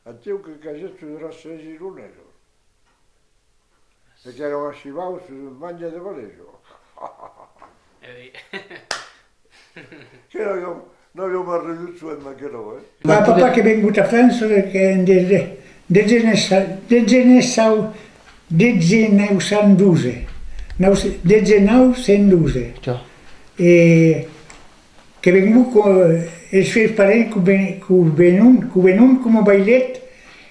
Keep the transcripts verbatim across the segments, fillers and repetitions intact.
Atiu que casèt sus era sèis ironesa. E qu'èra un achival sus un mange de valesa. E oui. Que n'aviam, n'aviam arridut soent d'aquerò, eh? Mon papà que vengut a França, que en de, de, dètz-e-nòu, dètz-e-nòu, dètz-e-nòu cent dotze. Nòu, dètz-e-nòu cent dotze. E que vengut, co-, es sueis parents que ven-, que venon, que venon coma vailet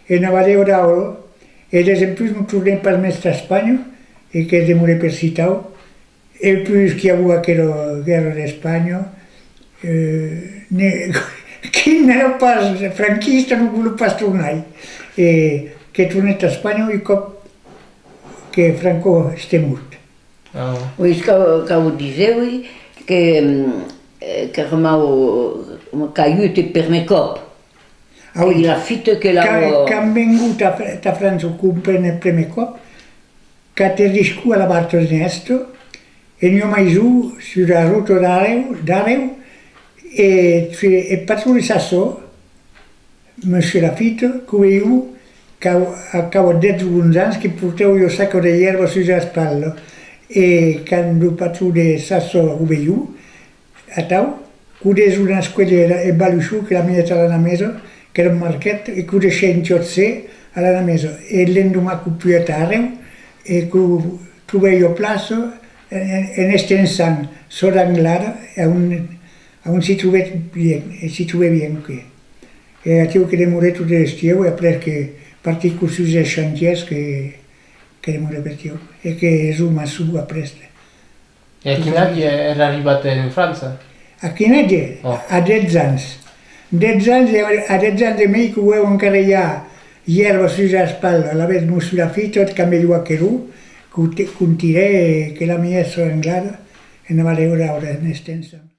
ena Valea d'Aura, e dempús non tornèt pas mès tà Espanha, e que demorèt per citau, e pus qu'i avó aquera guèrra d'Espanha, eh, ne, qui n'èra pas franquista non voló pas tornar, e que tornèt tà Espanha un còp que Franco estèt mòrt. Ah. Oui, cau, cau díser, oui, que, eh, qu'èra mau, qu'agut eth prumèr còp. Ah, oui. E Laffitte que l'a... Quand, quand vengut a Fra-, tà França, comprene eth prumèr còp, qu'aterrisco a la Barta d'Ernèsta, en ua maison sus la rota d'Areu, d'Areu, e, e patron de Sassó, Monsieur Laffitte, que veió, qu'av-, a cabo dètz o onze ans, que portèvo ua saca de ièrba sus la espatla, e quand lo patron de Sassó o veió, atau, que o dètz una escuelha e baluchon que la mièt a l'anamesa, qu'èra un marquet, e que o deishèt en Tiòtse a l'anamesa, e l'endoman que o puèt a Areu, e que o trobèt ua plaça en, en, en Estensan, sòrre Anglada, e a on, a on s'i trobèt bien, e s'i trobèt bien, que E atiu que demorèt tot l'estiu, e après que partic sus es chantièrs que, que demorèt per atiu, e que es un maçon après. E a quin atge èra arribat en França? A quin atge? Oh. A dètz ans. Dètz ans, e a dètz ans e miei que veió encara ja ièrba sus la espatla, alavetz Mossur Laffitte, quand veió aquerò, que, que o tirèt, e que la mièt sòrre Anglada, ena Valea d'Aura, en Estensan.